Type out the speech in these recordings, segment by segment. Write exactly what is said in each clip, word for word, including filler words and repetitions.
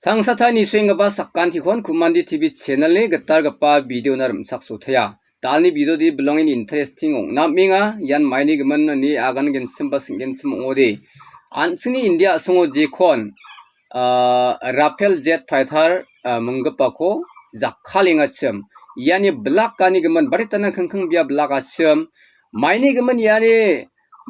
Sangsatai nisoenggipa sakantikon Kumandi T V channel-ni gitalgipa video-na rim·chaksotaia. Dalni video-di bilongen interesting ong·namenga. Ian maini gimin ni agan genchim ba sing·genchim ong·ode. An·chingni India a·songo jekon, ah, Rafale jet fighter, ah, minggipako jakkalengachim. Iani bilak gani gimin baritana kingking bia bilak achim. Maini gimin iani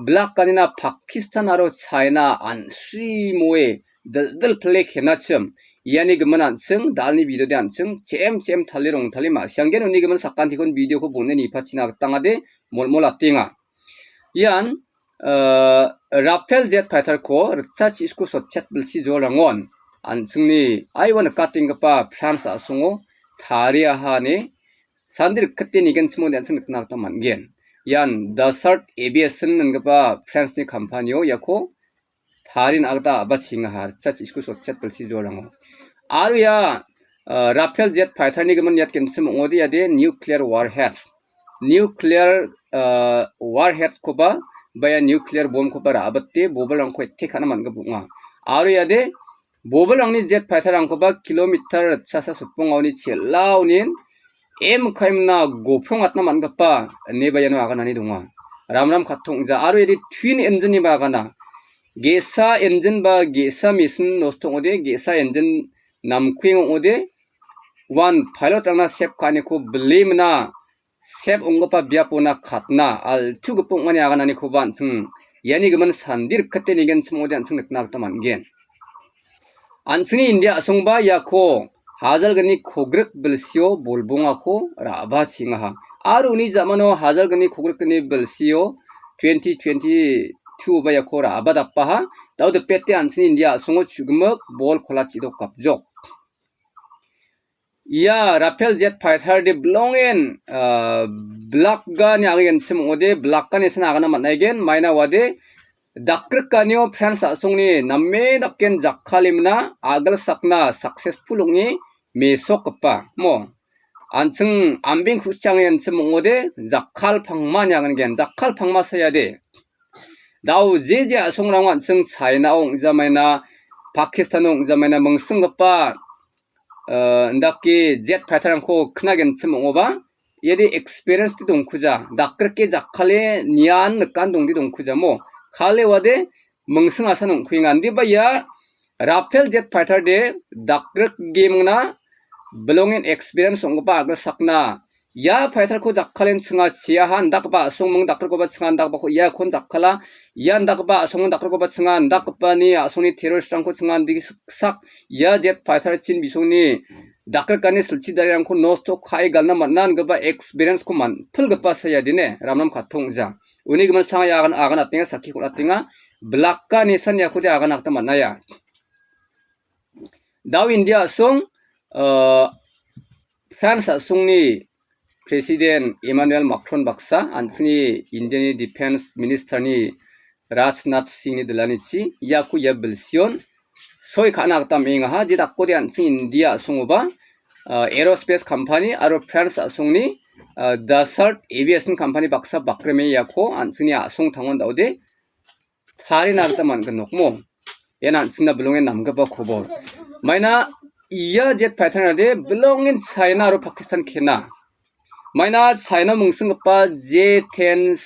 bilak ganina Pakistan aro China an·srimoe dildil pile kenachim. Iani gimin an·ching, dalni video-de an·ching, chem chem tali rongtali ma·sianggen uni gimin sakantikon video-ko bon·e nipachina gitangade molmol atenga. Ian, eh, Rafale jet fighter-ko ritchachiko sotchet bilsi jorangon an·chingni aiwa nikatenggipa France a·songo tariaha ine sandi rikgite nigenchimode an·ching nikna gita man·gen. Ian Dassault Aviation ingipa France-ni company-o iako tarina gita a·bachengaha, ritchachiko sotchet bilsi jorango. Aro ia, ah, Rafale jet fighter-ni gimin iat genchim ong·ode iade nuclear warheads. Nuclear, ah, warheads-koba, ba ia nuclear bomb-koba ra·bite bobilrangko attack ka·na man·gipa ong·a. Aro iade bobilrangni jet fighter-rangkoba kilometer ritchasa sotbongaoni chel·aonin M K M-na goprong atna man·gipa ineba iano aganani donga. Ramram katongja aro iade twin engine-niba agana. Ge·sa engine ba ge·sa machine nosto ong·ode, ge·sa engine namkueng ong·ode, uan pilot-rangna sep ka·aniko bilemna sep ong·gipa biapona katna altu gipok ong·ani agananikoba an·ching iani gimin sandi rikgite nigenchim ong·ode an·ching nikna gita man·gen. An·chingni India a·songba iako hajalgni kogrik bilsio bolbongako ra·bachengaha. Aro uni ja·mano hajalgni kogrikni bilsio twenty twenty-two-ba iako ra·badapaha. Dao dipete an·chingni India a·songo chu·gimik bol kola chidok gapjok. Ia Rafale jet fighter-de bilongen, ah, bilak gani age genchim ong·ode, bilak gani san agana man·aigen, maina uade dakgrikanio France a·songni name daken jakkalemna a·gilsakna successful ong·e mesokgipa mo. An·ching ambeng ku·change genchim ong·ode, jakkal pangma ine agangen, jakkal pangma saia de. Dao je je a·songrango an·ching China-o ong·jamaina, Pakistan-o ong·jamaina mingsinggipa, eh, indake jet fighter-rangko kna genchim ong·oba, iade experience-de dongkuja, dakrike jakkale nian nikan dongde dongkujamo, kale uade mingsing asan ong·kuenga. Indiba ia Rafale jet fighter-de dakrik gemingna bilongen experience ong·gipa a·gilsakna ia fighter-ko jakkalen chinga chiaha, indakgipa a·songming dakrikoba chinga, indakgipako iakon jakkala, ia indakgipa a·songming dakrikoba chinga, indakgipani a·songni terrorist-rangko chinga, indigi siksak ia jet fighter-chin bisongni dakrikani silchi darirangko nosto ka·e galna man·a ingipa experience-ko man·pilgipa saia dine, ramram katongja. Uni gimin sanga ia agan, agan atenga, sakki kon atenga, bilaka nisan iakode agan akta man·aia. Dao India a·song, ah, France a·songni President Emmanuel Macron baksa, an·chingni Indiani Defense Minister-ni Rajnath Singh-ni dilanichi, iako ia bilsion soi ka·na gita am·engaha, je dakode an·ching India a·songoba, ah, aerospace company aro France a·songni, ah, Dassault Aviation Company baksa bakrime iako an·chingni a·song tangon dao de tarina gita man·gnokmo. Ian an·chingna bilongen namgipa kobor. Maina ia jet fighter-nade bilongen China aro Pakistan kena. Maina China mingsinggipa J ten,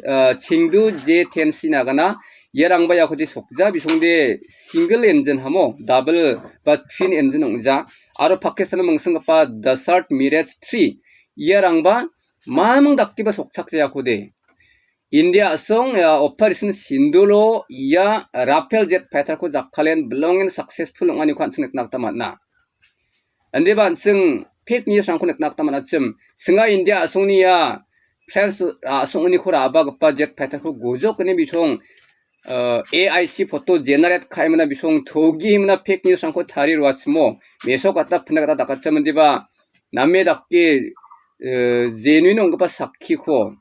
ah, Chengdu J ten C nagana. Iarangba iakode sokja, bisongde single engine hamo, double ba twin engine ong·ja. Aro Pakistan-o mingsinggipa Dassault Mirage three. Iarangba mamung dakgipa sokchakjayakode. India a·song, ah, Operation Sindoor-o ia Rafale jet fighter-ko jakkalen bilongen successful ong·aniko an·ching nikna gita man·a. Indiba an·ching fake news-rangko nikna gita man·achim. Singa India a·songni ia France a·songniko ra·bagipa jet fighter-ko gojok ine bisong, ah, A I C photo generate ka·emana bisong togimna fake news-rangko tarie roachimo. Mesok gata pina gita dakachim indiba name dake, eh, genuine ong·gipa sakkiko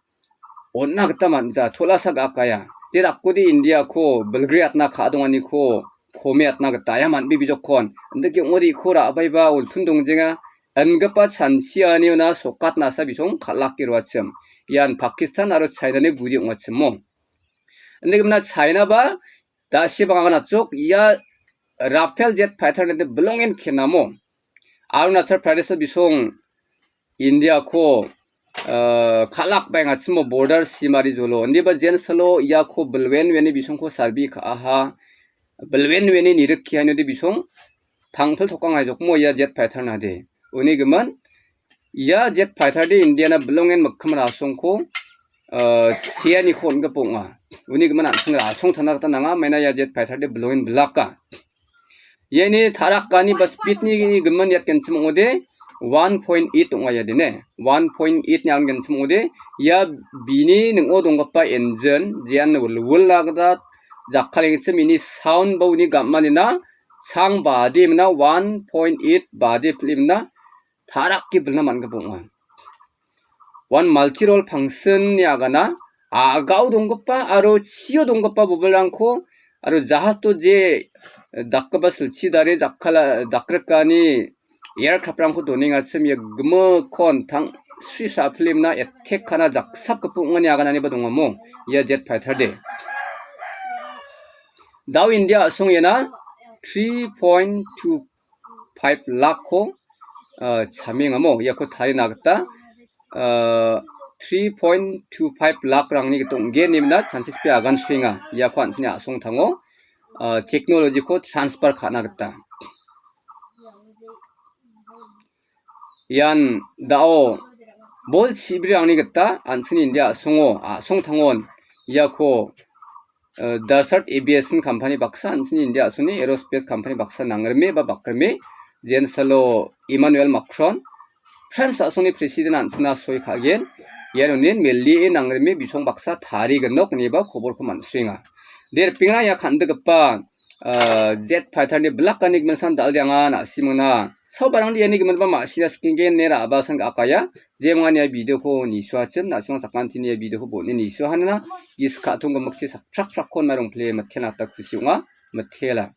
on·na gita man·ja, tolasa ga·akaia. Je dakode India-ko bilgre atna ka·donganiko kome atna gita ia man·be bijokkon. Indake ong·ode iko ra·baiba oltun dongjenga, ingipa chanchianiona sokatnasa bisong kal·ake roachim. Ian Pakistan aro China-ni buri ong·achimo. Indake gimna China-ba da·siba aganachok ia Rafale jet fighter nade bilongen kenamo. Arunachal Pradesh bisong India ko, eh, kalak baengachimo border simari jolo. Indiba jen salo iako bilwen weni bisongko sarbi ka·aha. Bilwen weni nirikki haino de bisong tangpil tokang haijokmo ia jet fighter nade. Uni gimin ia jet fighter de Indiana bilongen mikkim rasongko, eh, seaniko on·gipa ong·a. Uni gimin an·ching rasong tana gita nanga, maina ia jet fighter de bilongen bilaka. Iani tarakani ba speed-ni gimin iat genchim ong·ode one point eight ong·a ia de ne. One point eight ni an genchim ong·ode ia bini ning·o donggipa engine jean wil-, wilna gita jakkalengchim ini sound ba uni gam·manina sang bade mina one point eight bade pile mina tarakki bilna man·gipa ong·a. Wan multi-role function-ni agana a·gao donggipa aro chio donggipa bobilrangko aro jahasto je dakgipa silchi dare jakkala-, dakrikani aircraft-rangko donengachim ia gimikkon tang-, sri sa·pilemna attack kana jaksapgipa ong·ani agananiba dongamo ia jet fighter de. Dao India a·song iana three point two five lakh-ko, ah, chamengamo iako tarina gita, ah, three point two five lakh-rangni gita ong·gen ine mina chanchichipe agan suenga. Iako an·chingni a·songtango, ah, technology-ko transfer ka·na gita. Ian dao bol chibrirangni gita an·chingni India a·songo, a·songtangon iako, eh, Dassault Aviation Company baksa, an·chingni India a·songni Aerospace Company baksa nangrime ba bakrime, jensalo Emmanuel Macron, France a·songni president an·chingna soi ka·gen. Ian onin melie nangrime bisong baksa tariginok ineba koborko man·suenga. De ripengrang ia kan·gipa, ah, jet fighter-ni bilakani giminsan dal·de anga na·simangna. Saobarangde iani giminba ma·sina sikenggen ine ra·basan ga·akaia. Jemangani ia video-ko nisuachim, na·simang sakantini ia video-ko bon·e nisuahanina. Gis ka·tong gimikchi sakprak prakkon mairongpile mitela gita kusi ong·a. Mitela.